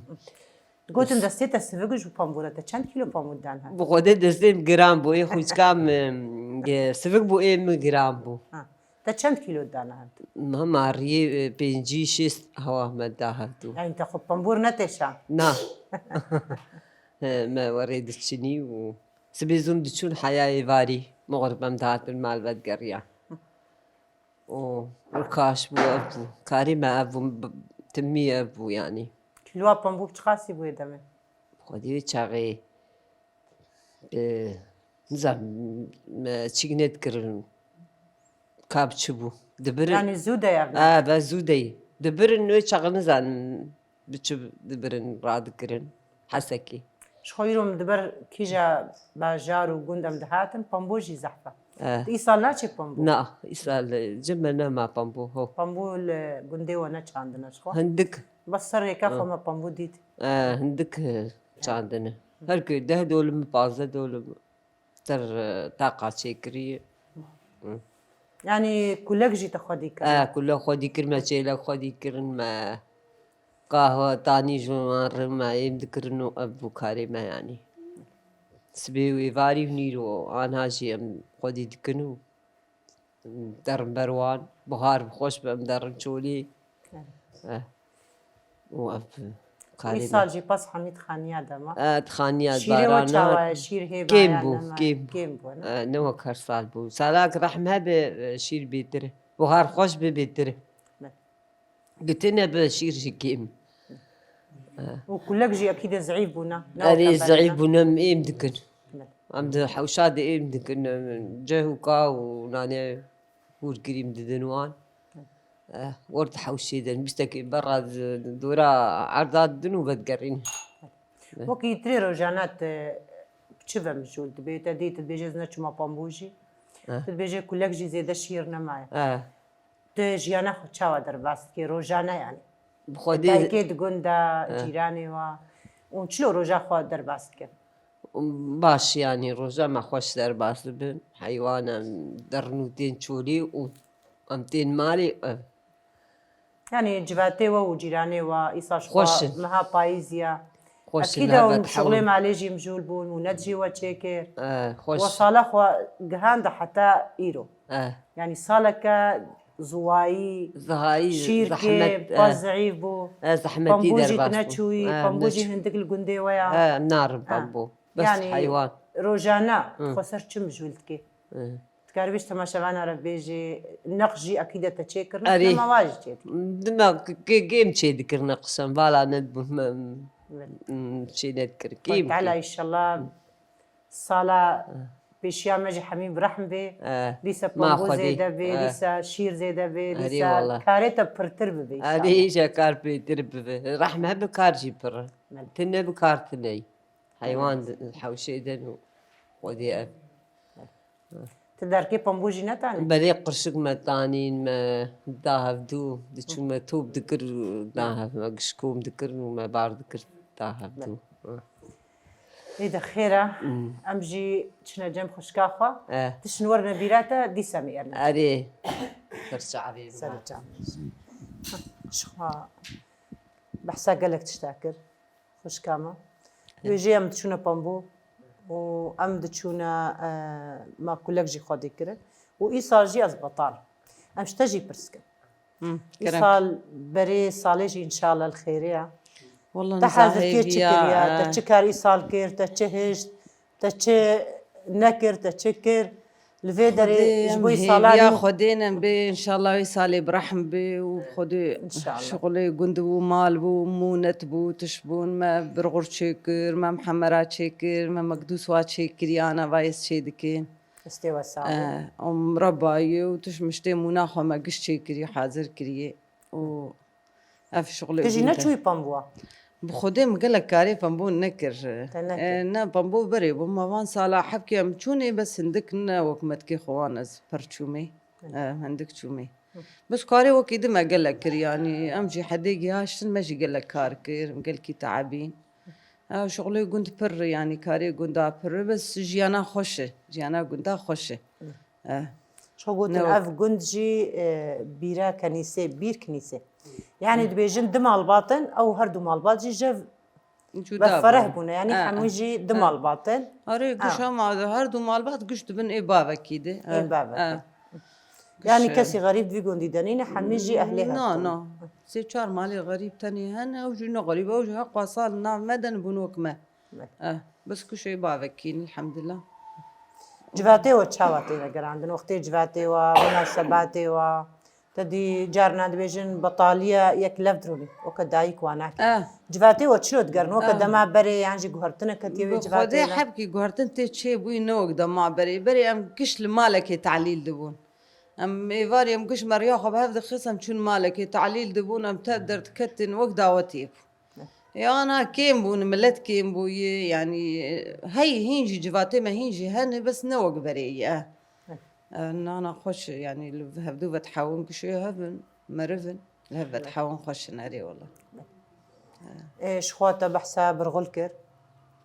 Gotin destê te sivik û ji pambû re te çend kîlo pambû dan hat? Bi xwedê destê min giran bû, ê xwîçka min, e, sivik bû, ê min giran bû. Ha. Te çend kîlo dan hat? Hema riyê, e, pêncî şêst hewa me da hevdû. Yanî te xwe pambûr netêşan? Na. He, me werê diçinî û sibê zû em diçûn heya êvarî, mixrib em dihatin mal vedigeriyane. û rikaş bû, ev bû. Karê me ev bû, b-, timî ev bû yanî. Kîloa pambû bi çiqasî bûye demê? Xwedî wê çaxê, e, nizanim, me çîk nedikirin. Ka bi çi bû? Dibirin. Yanî zû de ev ne? Ha, be zû de. Dibirin wê çaxê nizanim bi çi dibirin, radikirin. Hesekê. Ji xwe îro min diber kîja bajar û gund em dihatin, pambû jî zehf e. Eh. Îsal naçê pambû? Na, îsal, e, cem me nema pambû, ho. Pambû li gundê we neçandine ji xwe? Hindik. Bes ser rêka xwe me pambû dît. Eh, hindik, e, çandine. Her ku deh dolim, pazdeh dolim. Ter, e, taqa çêkirî. Hı. Yanî kulek jî te xwedî kirin? E, kulek xwedî kir, me çêlek xwedî kirin, me qahwe tanî ji wan re me êm dikirin û ev bû karê me yanî. Sibê û êvarî û nîro anha jî em xwedî dikin û derin ber wan. Buhar bi xweş be, em derin çolî. Evet. Eh. Û ev karê me. Îsal jî pas hemî dixaniya dema. Eh, dixaniya. Şîrê we çawa ye? Şîr hêva kêm bû, kêm bû. Kêm bû, ne? Eh, ne wek her sal bû. Salak rehm hebe, eh, şîr bêtir e. Buhar xweş be, bêtir e. Evet. Gitine bi şîr jî kêm. Û kulek jî ekî de zeîf bûne. Erê, zeîf bûne, em êm dikin. Em di hewşa de êm dikin. Ceh û ka û nane hûrgirî em didin wan. Eh, wer di hewşê de, bîstekê berra di dora erda didin û vedigerîn. Wekî tirê rojane tu bi çi ve mijûl dibê? Te dî tu dibêje ez neçûma pambû jî. Eh. Tu dibêje kulek jî zêde şîr nemaye. Eh. Tu jiyana xwe çawa derbas dikî rojane yanî? Bi xwedê dayikê di gund de, he, cîranê we û çilo roja xwe derbas dikin? Baş yanî roja me xweş derbas dibin. Heywan em derin û tên çolî û em tên malê, e. Yanî civatê we û cîranê we îsal ji xwe meha payîzî ye. Xweş in. Ekîd e hûn bi şixulê malê jî mijûl bûn, mûnet jî we çêkir. E, xweş. We sala xwe gihande heta îro. E. Yanî saleke ziwayî, zihayî, şîr kê, zehmet, e, pa zeîf bû. E, zehmetî derbas bû. Pambû jî tu neçûyî, e, pambû jî hindik li gundê we ya. E, narim pambû. Bes heywan. Yanî rojane xwe ser çi mijûl dikî? Dikarî bêjî temaşevana re bêjî, neqş jî ekîd e te çêkirine, erê, nema wa jî çêdikir? Dima kêm çêdikirine qisem, vala nedibû me, çê nedikir. Kêm, Teala înşallah sala pêşiya me jî hemî bi rehm bê. Eh. Dîsa pambû zêde bê, eh, dîsa şîr zêde bê, erê, dîsa wala karê te pirtir bibe înşallah. Erê, îja kar pêtir bibe. Rehm hebe kar jî pir e. Belê. Tune bi kar tune ye. Heywan di hewşê de û xwedê ev. Tu derkê pambû jî netanî? Belê, qirşik me tanîn, me da hevdû, diçûn me top dikir û da hev, me giş kom dikir û me bar dikir da hevdû. Ê de xêr e, hmm, em jî çine cem xwişka xwe. Eh. Tiştin werine bîra te, dîsa em ê erne. Erê. Ser çavê. Ser çavê. Ji xwe behsa gelek tişta kir. Xwişka me. Wê jî em diçûne pambû û em diçûne, e, me kulek jî xwedî kirin. Û îsal jî ez betal. Em ji te jî pirs kin. Hı, kerem. Îsal berê salê jî înşallah li xêrê ye. Walla te niza hezirkê çi hêviya, kiriye? Te, e, çi kar îsal kir? Te çi hişt? Te çi nekir, te çi kir? Li vê derê Xwedê ji em bo hêviya salan Xwedê ne bê, înşallah wê salê bi rehm bê û Xwedê, înşallah, şixulê gund bû, mal bû, mûnet bû, tişt bûn, me birxur çêkir, me mihemera çêkir, me mekdûs wa çêkiriyana, va êz çêdikin. Estê we sax bê. Eh, û mirabayê û tişt miştê mûna xwe me giş çêkirî, hazir kiriyê. Û ev şixulê Tu jî din te neçûyî pembûa? Bi Xwedê min gelek karê pembû nekir. Te nekir? E, ne, pembû berê bû. Me van sala hebkê em çûnê, bes hindik ne wek me dikê xwe wan ez pir çûmê. Hı. E, hindik çûmê. Hı. Bes karê wekî din me gelek kir, yanî em jî hedê gihaştin, me jî gelek kar kir, em gelkî teebîn. E, şixulê gund pir, yanî karê gunda pir, bes jiyana xweş e, jiyana gunda xweş e. Hı. Eh. Ji xwe gotin, ne ev gund jî, e, bîra kenîsê, bîr kinîsê. Yanî dibêjin du malbat in, ew her du malbat jî jev ve fereh bûne. Yanî hemû jî du malbat in. Arê, giş hema, her du malbat giş dibin ê bavekî de. Ê bavekî. Yanî kesî xerîb di vî gundî de nîne, hemî jî ehlê hev bûn. Na, na. Sê çar malê xerîb tenê hene, ew jî ne xerîb, ew jî heqwa sal nav me de bûn wek me. Eh, bes kuşê bavekîn, elhamdulillah. Civatê we çawa tê vegerandin? Wextê civatê we, munasebatê we? Te dî carna dibêjin betaliya yek lev dirûnî. Weke dayik wan nake. Eh. Civatê we çilo digerin? Weke Eh. dema berê yan jî guhertineke tê wê Bi civatê Xwedê de? Hebkî guhertin tê çêbûyî ne wek dema berê. Berê em giş li malekê telîl dibûn. Em êvarî em giş me riya xwe bi hev dixist, em çûn malekê telîl dibûn, em te derdiketin wek dawetê bû. Eh. Ya na kêm bûn, milet kêm bûyî, yanî hey hîn jî civatê me hîn jî hene, bes ne wek berê ye. Eh. Eh, nana xweş, yanî li hevdû ve dihewin kişûyê hev in, meriv in, li hev ve Evet. dihewin xweş in, erê wela. Ê, ji xwe te behsa Birxul kir, Eh.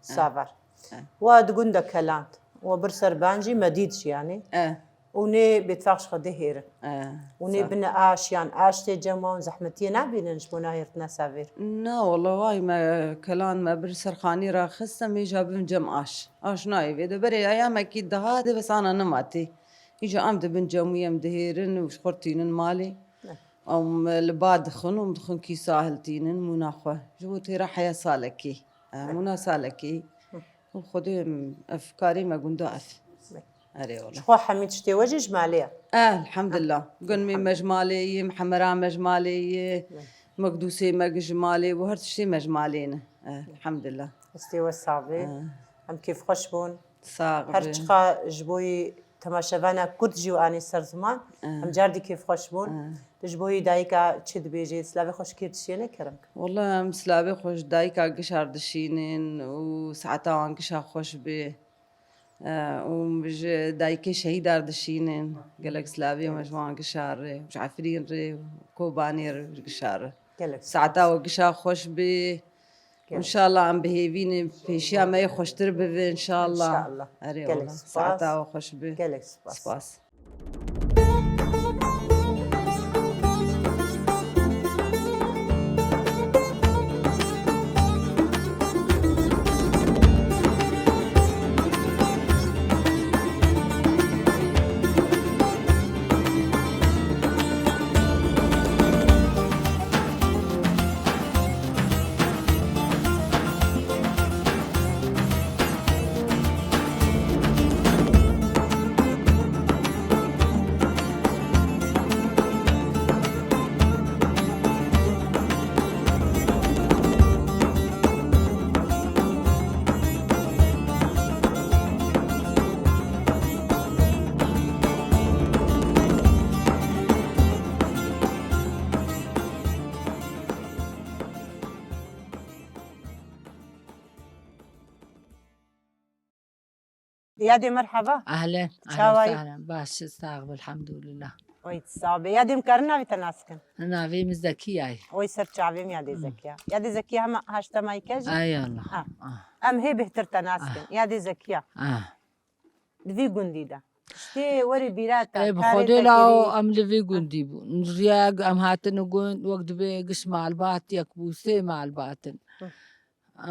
Savar. Eh. Wa di gund de Kelan, wa bir ser ban jî Medîd jî yanî. Eh. Û nê bêtfaq ji xwe dihêrin. Eh, Û nê sağ. bine aş yan aş tê cem wan zehmetiyê nabînin ji bo nahêrtina savêr. Na, wela way me Kelan me bir ser xanî raxist, em hêja bibin cem aş. Aş nayê vê de. Berê eyamekî dihat dê bes ana nimatê. Îja em dibin cemû em dihêrin û ji xwe tînin malê. Ne. Em li ba dixin û dixin kîsa hiltînin mûna xwe. Ji bo têra heya salekê. Eh, mûna salekê. Hı. Û Xwedê em, ev karê me gunda ev. Be. Erê wala. Ji xwe hemî tiştê we jî ji malê ye? Eh, elhamdulillah. Gun mî me ji malê yê, hemera me ji malê yê, Be. mekdûsê me ji malê bû, her tiştê me ji malê ne. Eh, elhamdulillah. Destê we sax bê. Eh. Em kêfxweş bûn. Sax Her be. çiqa ji bo yî temaşevana Kurd jî û anî ser ziman, Eh. em cardî kêfxweş bûn. Eh. Tu ji bo yî dayika çi dibêjî? Silavê xwe ji kê dişînî kerem? Wala em silavê xwe ji dayika gişar dişînin û saeta wan gişa xweş bê. Eh, û ji dayikê şehîdar dişînin. Gelek silavê me ji wan gişar re, ji Efrîn re, Kobanê re, ji gişar re. Gelek Saeta spas. we gişa xweş bê. Gelek. Înşallah em bi hêvî ne, pêşiya me yê xweştir bibe, înşallah. Înşallah. Erê Gelek wala. spas. Saeta we xweş be. Gelek spas. Spas. Yadê merheba. Ehlen, Çawa ehlen yî? sehlen. Baş, sağ ol, elhamdülillah. Oy, sax be. Yadê em karin navê te nas kin? Navê min Zekiya ye. Oy, ser çavê min Yadê Hmm. Zekiya. Yadê Zekiya hema haşta mayke jî? Ay Allah. Ha. Ah. Em hê bêhtir te nas kin. Ah. Yadê Zekiya. Ah. Di vî gundî de. Tiştê werê bîra te, Ê, bi karê Xwedê te la kirî. em li vî gundî bûn. Riya em hatin gund, wek dibê giş malbat yek bû, sê malbat in. Hı.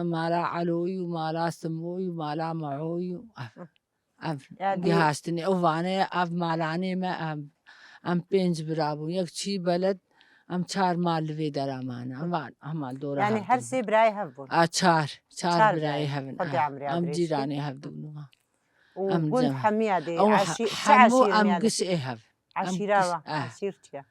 Mala Eloyî û mala Simoyî û mala Meoyî û ev, Hı. ev Ya dî- gihaştinê. Ev vane, ev malanê me, em, em pênc bira bûn. Yek çî beled, em çar mal li vê dera mane. Em van, em mal dora Yanî hev her dûn. sê birayê hev bûn? A, çar, çar Çar birayê birayê. hev in, Xwedê a. emrê Em adrê cîranê hev dûn, ha. Û Em gund cem- hemiya dê, Ew eşî-, çi hemû eşîr em miya dê? giş ê hev. Em Eşîra giş, va, eh. eşîr çi ye?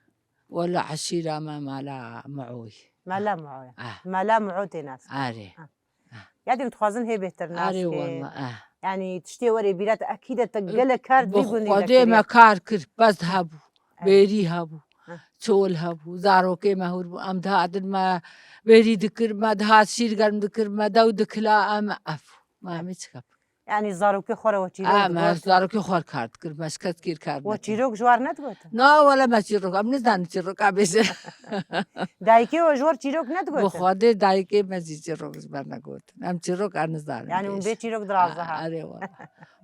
Wela eşîra me mala Miûy. Mala Miû ye. Eh. Mala Miû tê nas. Arê. Ha. Eh. Ya dê em dixwazin hê bêhtir nas Arê ke. wela, eh. Yanî tiştê werê bîra te, ekîd e te Eh, gelek kar bi vî gundî de Xwedê kiriye. me kar kir, pez hebû, Eh. bêrî hebû, Eh. çol hebû, zarokê me hûr bû. Em dihatin me bêrî dikir, me dihat şîr germ dikir, me dew dikila, em ev. Me Eh. em çi kep. Yanî zarokê xwe re we çîrok Ha, me digutin? zarokê xwe re kar dikir, me ji kes kir kar We nekin. çîrok ji war nedigotin? Na, wele me çîrok, em nizanin çîroka bêje. Dayikê we ji we re çîrok nedigotin? Bi Xwedê dayikê me jî çîrok ji me negotin. Em çîrok em nizanin Yanî hûn bêje. bê çîrok diraza Ha, ha. erê wele.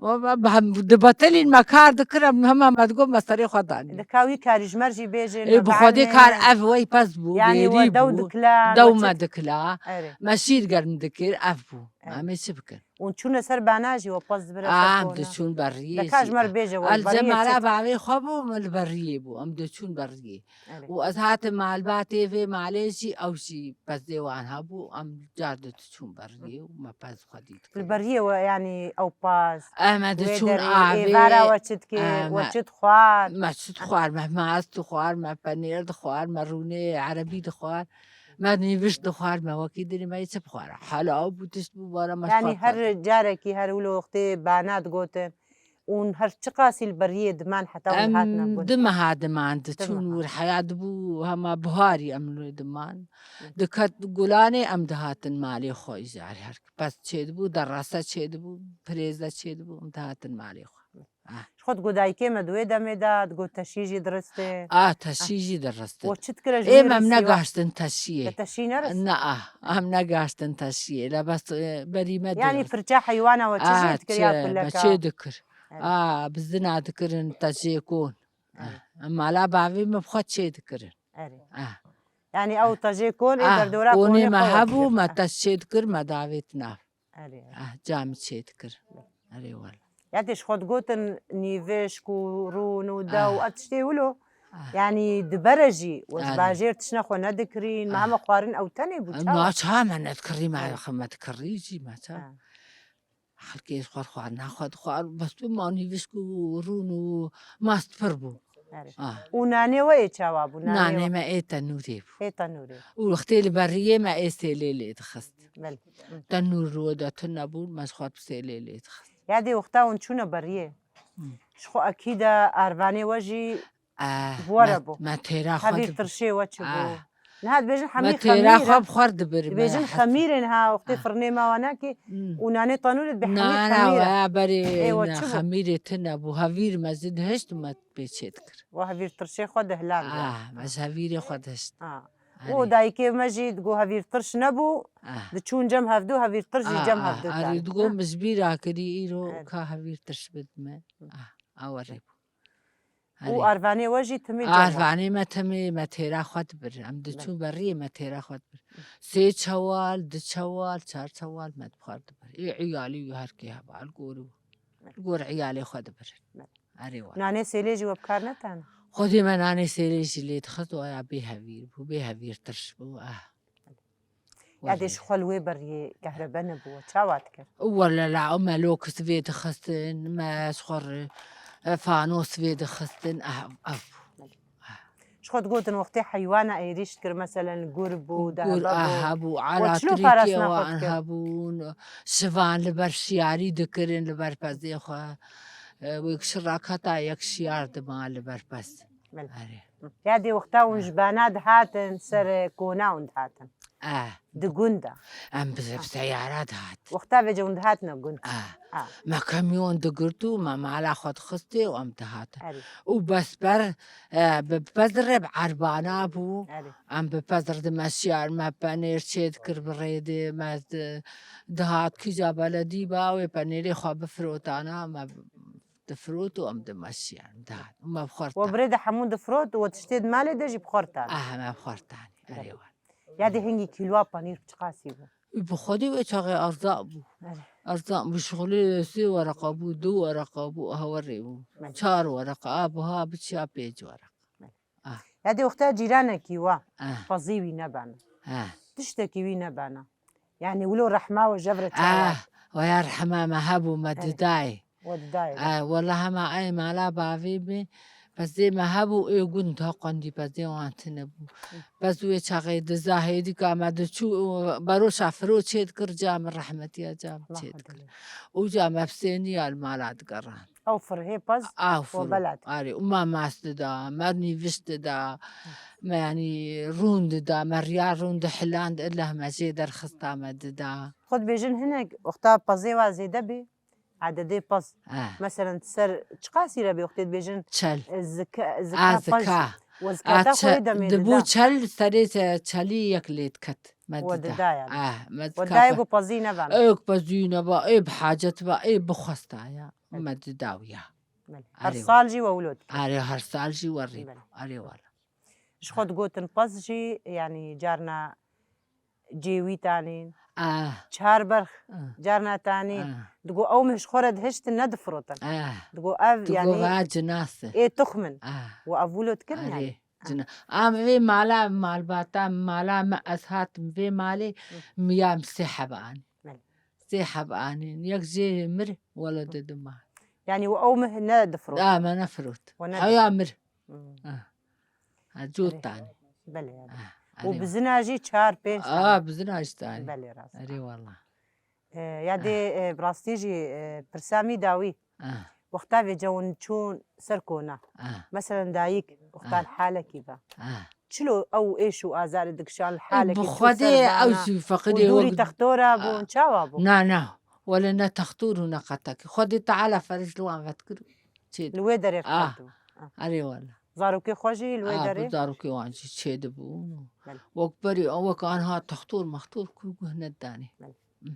Wele me hem dibetelîn me kar dikir, em hema me digot me serê xwe danî. Dika wî karî ji me re jî bêje, Ê, bi Xwedê kar ev wey pez bû, Yanî bêrî we dew bû. dikila, Dew we me çi dikila. Erê. Me şîr germ dikir, ev bû. Evet. Em ê çi bikin? Hûn çûne ser bana jî, we pez dibire ser kona? Em diçûn beriyê jî. De ka ji me re bêje, we li beriyê çi? Cemala bavê xwe bû, min li beriyê bû. Em diçûn beriyê. Evet. Û ez hatim malbatê vê malê jî, ew jî pezê wan hebû, em car diçûn beriyê û me pez xwedî dikir. Li beriyê we, yanî ew pez, em ê diçûn avê, êvara we çi dikir, we çi dixwar? Me çi dixwar, me mast dixwar, me penêr dixwar, me rûnê erebî dixwar, me nîviş dixwar, me wekî dinê me yê çi bixwar? Hela ew bû, tişt bû, bara me xwar. Yanî her carekî, her wilo wextê bana digotin, Hûn her çiqasî li beriyê diman heta hûn hatine gund? Em du meha diman diçûn wir heya dibû hema buharî em li diman. Diket gulanê em dihatin malê xwe îcar her. Pez çêdibû, derasa çêdibû, pirêza çêdibû, em dihatin malê xwe. Ah. Ji xwe digot dayikê me di wê demê de, digot teşî jî diristê. Ah, teşî jî diristê. We çi dikire ji wî ristî? Ê, em negaştin teşiyê. Te teşî nerist? Na, ah, em negaştin teşiyê. Le bes, e, berî me dirist. Yanî pirça heywana we çi jî dikir ya kuleka? Ah, çi, me çê dikir. Evet. A, bizina dikirin tecêkon. Evet. A, mala bavê min bi xwe çê dikirin. Erê. A. Yanî ew tecêkon ê derdora konê me hebû, me tej çê dikir, me davêt nav. Erê, erê. A, ca min çê dikir. Erê wele. Ya tê ji xwe digotin nîvişk û rûn û dew, ev tiştê wilo. Yanî di bere jî, we ji bajêr tiştine xwe nedikirîn, me heme xwarin ew tenê bû, çawa? Na, çawa me nedikirî, me xwe me dikirî jî, me çawa? Xelkê ji xwe xwarina xwe dixwar, bes bi manî vişk û rûn û mast pir bû. Erê. Ah. Û nanê we ê çawa bû? Nanê we? Nanê me ê tenûrê bû. Ê tenûrê. Û wextê li beriyê me ê sêlê lê dixist. Belê. Hı. Tenûr li wê de tune bû, me ji xwe bi sêlê lê dixist. Ya dê wexta hûn çûne beriyê. Hı. Ji xwe ekî de arvanê we jî Ah, bi we re bû. Me têra xwe dibir. Hevîr tirşê we çi bû? Ah. Niha dibêjin hemî xemîr e. Me têra xwe bi xwe dibir, me dibêjin xemîrê niha wextê firnê me wan nakê û nanê tenûrê dibê hemî xemîr e. Na, na, we berê xemîrê tune bû. Hevîr me zî dihişt û me pê çê dikir. We hevîr tirşê xwe dihiland. Ah, me ji hevîrê xwe dihişt. Ah. Û dayikê me jî digo hevîr tirş nebû, diçûn cem hevdû, hevîr tirş jî cem hevdû didan. Digo min ji bîra kirî îro ka hevîr tirş bidime. Ah, awe rê bû. Û arvanê we jî timî cem we? Arvanê me timî, me têra xwe dibir. Em diçûn beriyê me têra xwe dibir. Sê çewal, du çewal, çar çewal me bi xwe dibir. Ê îyalî wî her kê heba, li gor û, li gor îyalê xwe dibirin. Erê wele. Nanê sêlê jî we bi kar netan? Xwedê me nanê sêlê jî lê dixist, waya bê hevîr bû, bê hevîr tirş bû, ah. Ya dê ji xwe li wê beriyê kehrebe nebû, we çawa dikir? Wele la, me lokis vê dixistin, me ji xwe re, e, fanos vê dixistin, ev, ev bû. Ji xwe digotin wextê heywana êrîş dikir, meselen gur bû, dehebe bû. Gur, ah, hebû, we çilo parastina xwe dikir? Elatrîkê wan hebûn, şivan li ber şiyarî dikirin, li ber pezê xwe. E, wek şirak heta yek şiyar dima li ber pez. Belê. Erê. Ya dê wexta hûn ji bana dihatin, ser, e, kona hûn dihatin? Eh. Di gund de? Em bi, bi seyara dihat. Wexta vêce hûn dihatine gund? Ah. Ah. Me kamyon digirt û me mala xwe dixistê û em dihatin. Erê. Û bes ber, e, bi pezirê bi erbana bû. Erê. Em bi pezir dimeşiyar, me penêr çê dikir bi rêdê, me di-, dihat kîja beledî ba, wê penêrê xwe bifirotana, me difirot û em dimeşiyan, dihat. Û me bi xwe re tan. We bi rê de hemû difirot û we tiştê di malê de jî bi xwe re tan? Ah, me bi xwe re tanî. Erê wele. Ya dê hingî kîloa panîr bi çiqasî bû? Û bi xwedî wê çaxê erzaq bû. Erê. Erzaq bû, şixulê sê wereqa bû, du wereqa bû, aha werê bû. Belê. Çar wereqa, a buha biçiya pênc wereqa. Belê. Ah. Ya dê wexta cîranekî we, ah, pezî wî nebana. Ah. Tiştekî wî nebana. Yanî wilo rehma we jev re çawa? Ah, waya rehma me hebû, me didayê. We didayê. Ah, wela hema ey mala bavê me, pezê me hebû, ê gund ha qandî pezê wan tune bû. Hı. Pez wê çaxê di zahêdîka me diçû, beroşa firo çê dikir, ca min rehmetiya ca min çê dikir. Û ca me bi sêniya li mala digeran. Ew firhê pez we bela dikir. Arê, û me mast dida, me nîviş dida, me, yanî, rûn dida, me riya rûn dihiland, illa me jê derxista me dida. Xwe dibêjin hinek wexta pezê wa zêde bê, ededê pez. Eh. Meselen, ser çiqasî re bê wextê dibêjin, çel, e, zika, zika pez. Ah, zika. We zikata xwe yê demê dida. Dibû çel, serê se-, çelî yek lê diket. Me dida. We dida yani. Ah, me dida. We dayê ku pezî neba. Ê ku pezî neba, ê bi hacet ba, ê bixwesta ya. Evet. Me dida ya. Belê. Her sal jî we wilo dikir? Arê, her sal jî we rê bû. Belê. Arê wele. Ji xwe digotin pez jî, yanî carna cêwî tanîn, Ah, çar berx ah, carna tanîn. Ah, Digo ew mih ji xwe re dihiştin, nedifirotin. Ah, Digo ev, tu yani, gova cinas e. Ê tuxmin. Ah, Û ev wilo dikirin, arê, yani. Ah. Cina. Am vê mala, malbata, mala me ez hatim vê malê, Hı. miyam sê heb anî. Belê. Sê heb anîn. Yek jê mir, wele de dima. Yani, û ew mih ne difirot? Ah, me nefirot. We ne Heya difirot. mir. Hmm. Ah. Ha, cot Belê. tanî. Belê, yani. Ah, Û arê. bizina jî çar, pênc tanî. Ah, bizina jî tanî. Belê, rast. Arê wala. E, ya dê, Ah. e, bi rastî jî, e, pirsa mî dawî. Ah. Wexta vê cewin çûn ser kona. Ah. Meselen dayik, wexta Ah. li halekî ve. Ah. Çilo ew êş û azarê dikişan li Ey, halekî bi çû Xwedê ser ew vana jî û feqirê dûrî wek textora bûn, Ah. çawa bû? Na, na. Wele ne textor û ne qetekî. Xwedê Teala ferij li wan vedikir û çê Li wê derê Ah. qet bû. Ah. Erê wele. Zarokê xwe jî li wê Ah, derê? bi zarokê wan jî çê dibûn. Belê. Wek berî, wek anha textor mextor ku guh nedanê. Belê. Hı.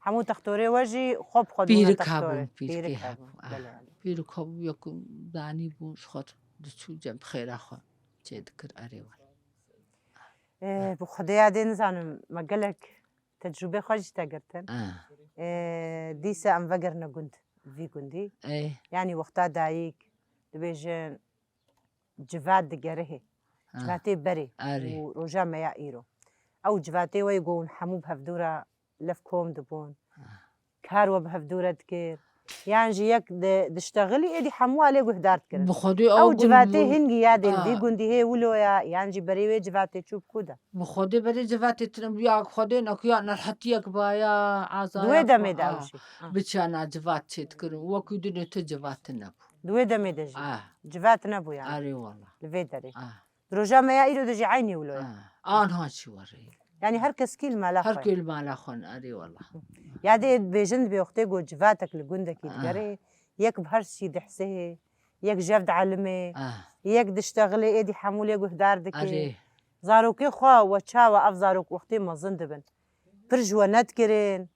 Hemû textorê we jî xwe bi xwe dibûne Pîrik textorê. hebûn, pîrikê Pîrik hebûn. hebûn. Ah. Belê, belê. Pîrik hebû, yek danî bûn, ji xwe diçû cem xêra xwe çê dikir, erê wele. Ê, bi Xwedê ya dê nizanim, me gelek tecrûbê xwe jî te girtin. Ah. Ê, dîse em vegerine gund, vî gundî. Ê. Yanî wexta dayik dibêjin civat digerihê. Ah. Civatê berê Erê. û roja me ya îro. Ew civatê we yê ku hûn hemû bi hevdû re lev kom dibûn. Ah. Kar we bi hevdû re dikir. Yan jî yek di, diştexilî êdî hemû alê guhdar dikirin. Bi Xwedê Ew ew gund civatê bû. hingî ya dê li vî Ah. gundî hê wilo ya, yan jî berê wê civatê çû bi ku de? Bi Xwedê berê civatê tune bû, ya Xwedê neku ya nerhetiyek ba ya azaya Di wê demê de Ah. ew jî. Ah. Biçana civat çê dikirin. Wekî dinê tu civat nebû. Di wê demê de jî. Ah. Civat nebû yani. Erê wala. Li vê derê. Ah. Di roja me ya îro de jî eynî wilo ye. Ah. Anha çi were. Yani her kes kî li mala xwe. Her kî li mala xwe, erê wala. Ya dê bêjin dibê wextê ku civatek li gundekî Ah. digerê, yek bi her şî dihsihê, yek jev dielime, Ah. yek diştexilê êdî hemû lê guhdar dike. Erê. Zarokê xwe we çawa ev zarok wextê mezin dibin? Pir ji we nedikirin,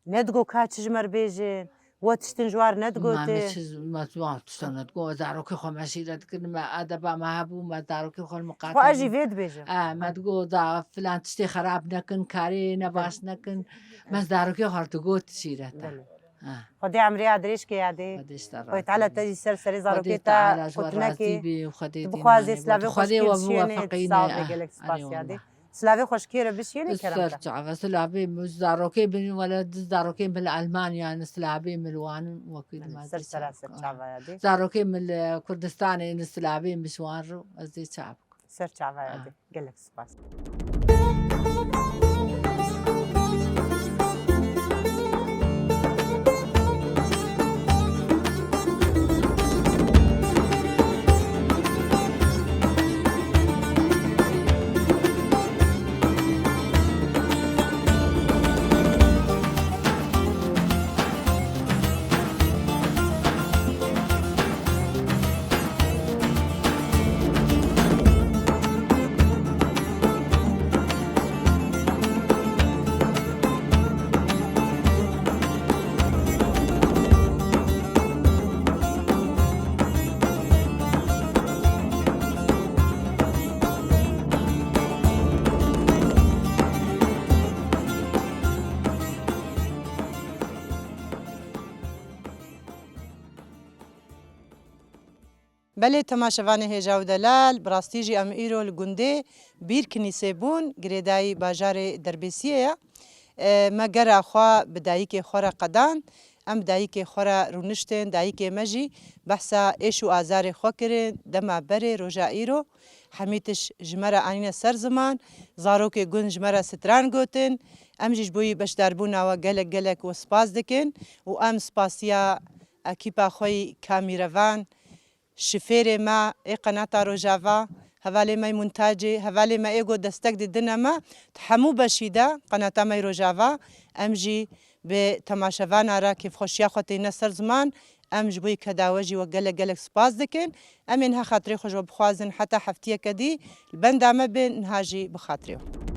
nedigo ka çi ji me re bêjin, we tiştin ji wan re Ma me nedigotin. çi, me ji wan tiştan nedigo, zarokê xwe me şîret dikirin, me edeba me hebû, me zarokê xwe li miqate Xwe ez jî bûn. vê dibêjim. Eh, me digo da filan tiştê xerab nekin, karê ne baş nekin. Me zarokê xwe digot şîret e. Belê. Ha. Xwedê emrê ya dirêj ke ya dê. Xwedê ji te Xwedê razî Teala be. te jî ser serê Xwedê zarokê te Teala ji we razî kutinekê. be, Xwedê Tu dîmanê bixwazê we. silavê xwe Xwedê ji kê we bişiyênê, biwefiqîne. sağ be gelek spas Erê ya dê. wela. Silavê xwe ji kê re bişiyênê kerem Ser ke. çava silavê min zarokê bin wela di zarokê min li Elmanya ne silavê min li wan wekî Belê, ma ser dê sera çav. ser çava ya dê. Zarokê min li Kurdistanê ne silavê min ji wan ro ez dê çav. Ser çava ya Ah. dê. Gelek spas. Belê, temaşevanê hêja û delal, bi rastî jî em îro li gundê Bîr Kinîsê bûn, girêdayî bajarê Derbêsiyê ye. E, me gera xwe bi dayikê xwe re qedan. Em bi dayikê xwe re rûniştin, dayikê me jî behsa êş û azarê xwe kirin, dema berê roja îro. Hemî tişt ji me re anîne ser ziman, zarokê gund ji me re stran gotin. Em jî ji bo yî beşdarbûna we gelek gelek we spas dikin û em spasiya ekîpa xwe yî kamîrevan, şifêrê me ê qenata Rojava, hevalê me yê Muntacê, hevalê me ê ku destek didine me, di hemû beşî de qenata me yê Rojava, em jî bi temaşevana re kêfxweşiya xwe têne ser ziman, em ji bo yî keda we jî we gelek gelek spas dikin. Em ê niha xatirê xwe ji we bixwazin heta heftiyeke dî li benda me bin, niha jî bi xatirê we.